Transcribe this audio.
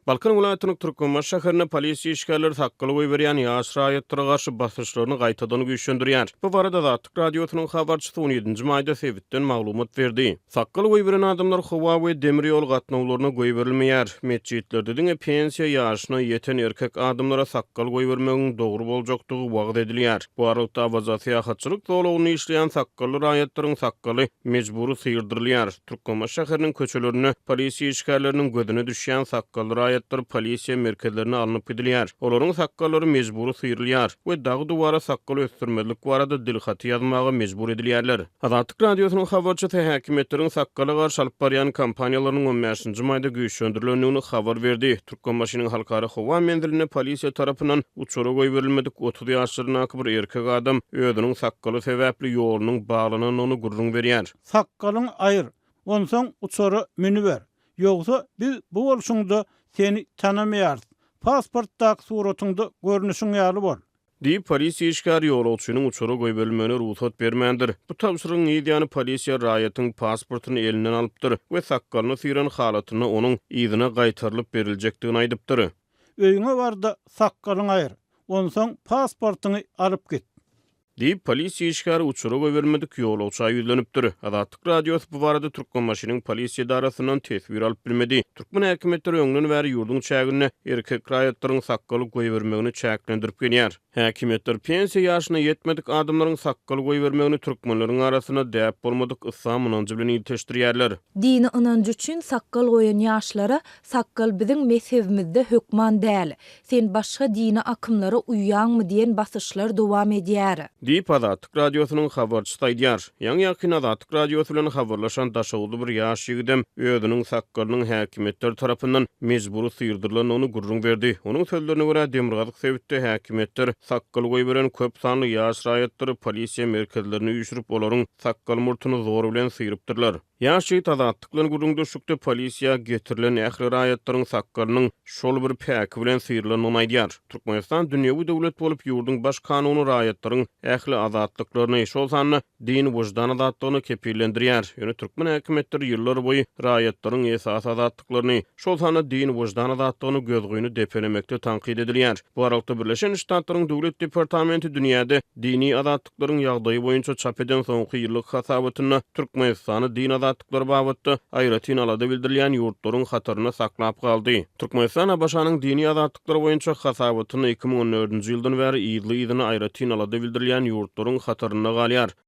Balkan welaýatynyň Türkmenbaşy şäherinde polisiýa işgärleri sakgal goýberýän ýaş raýatlara garşy basyşlaryny gaýtadan güýçlendirýär. Bu barada Azatlyk Radiosynyň habarçysy on ýedinji maýda sebitden maglumat berdi. Sakgal goýberen adamlar howa we demir ýol gatnawlaryna goýberilmeýär. Metjitlerde diňe pensiýa ýaşyna ýeten erkek adamlara sakgal goýbermegiň dogry boljakdygy wagyz edilýär. Bu aralykda Awaza syýahatçylyk zolagynda işleýän sakgally raýatlaryň sakgaly mejbury syrdyrylýar. Türkmenbaşy şäheriniň köçelerinde polisiýa işgärleriniň gözüne düşýän sakgally raýatlar polisiýa merkezlerine alnyp gidilýär. Olaryň sakgallary mejbury syrylýar we dagy-duwara sakgal ösdürmezlik barada dilhaty ýazmaga mejbur edilýärler. Azatlyk Radiosynyň habarçysy häkimiýetleriň sakgala garşy alyp barýan kampaniýalarynyň on bäşinji maýda güýçlendirilendigini habar berdi. Türkmenbaşynyň halkara howa menzilinde polisiýa tarapyndan uçara goýberilmedik 30 ýaşlaryndaky bir erkek adam özüniň sakgaly sebäpli ýolunyň baglanandygyny gürrüň berýär. Sakgalyňy aýyr, onsoň uçara münüber. Ýogsa biz bu bolşuňda seni tanamaýarys. Pasportdaky suratyňda görnüşiň ýaly bol. Diýip, polisiýa işgäri ýolagçynyň uçara goýberilmegine rugsat bermändir. Bu tabşyrygyň yz ýany polisiýa raýatyň pasportyny elinden alypdyr we sakgalyny syran halatynda onuň yzyna gaýtarylyp beriljekdigini aýdypdyr. Öýüňe bar-da, sakgalyňy aýyr. Onsoň pasportyňy alyp git. Diýip, polisiýa işgäri uçara goýberilmedik ýolagça ýüzlenipdir. Azatlyk Radiosy bu barada Türkmenbaşynyň polisiýa edarasyndan teswir alyp bilmedi. Türkmen häkimiýetleri öňden bäri ýurduň çäginde erkek raýatlaryň sakgal goýbermegini çäklendirip gelýär. Häkimiýetler pensiýa ýaşyna ýetmedik adamlaryň sakgal goýbermegini türkmenleriň arasynda däp bolmadyk yslam ynanjy bilen ilteşdirýärler. Dini ynanjy üçin sakgal goýan ýaşlara Sakgal biziň mezhebimizde hökman däl. Sen başga dini akymlara uýýaňmy diýen basyşlar dowam edýär. Diýip, Azatlyk Radiosynyň habarçysy aýdýar. Ýaňy-ýakynda Azatlyk Radiosy bilen habarlaşan daşoguzly bir ýaş ýigidem özüniň sakgalynyň häkimiýetler tarapyndan mejbury syrdyrylandygyny gürrüň berdi. Onuň sözlerine görä, demirgazyk sebitde häkimiýetler sakgal goýberen köp sanly ýaş raýatlary polisiýa merkezlerine üýşürip, olaryň sakgal-murtuny zor bilen syrypdyrlar. Ýaş ýigit Azatlyk bilen gürrüňdeşlikde polisiýa getirilen ähli raýatlaryň sakgalynyň şol bir päki bilen syrylandygyny aýdýar. Türkmenistan dünýewi döwlet bolup, ýurduň Baş kanuny raýatlaryň ähli azatlyklaryny, şol sanda din-wyždan azatlygyny kepillendirýär. Ýöne türkmen häkimiýetleri ýyllarboýy raýatlaryň esasy azatlyklaryny, şol sanda din-wyždan azatlygyny gözgyny depelemekde tankyt edilýär. Bu aralykda, Birleşen Ştatlaryň Döwlet departamenti dünýäde dini azatlyklaryň ýagdaýy boýunça çap eden soňky ýyllyk hasabatynda Türkmenistany din azatlyklary babatda aýratyn alada bildirilýän ýurtlaryň hatarynda saklap galdy. Türkmenistan ABŞ-nyň dini azatlyklary boýunça hasabatynda 2014-nji ýyldan bäri yzly-yzyna aýratyn alada bildirilýän ýurtlaryň hatarynda galýar.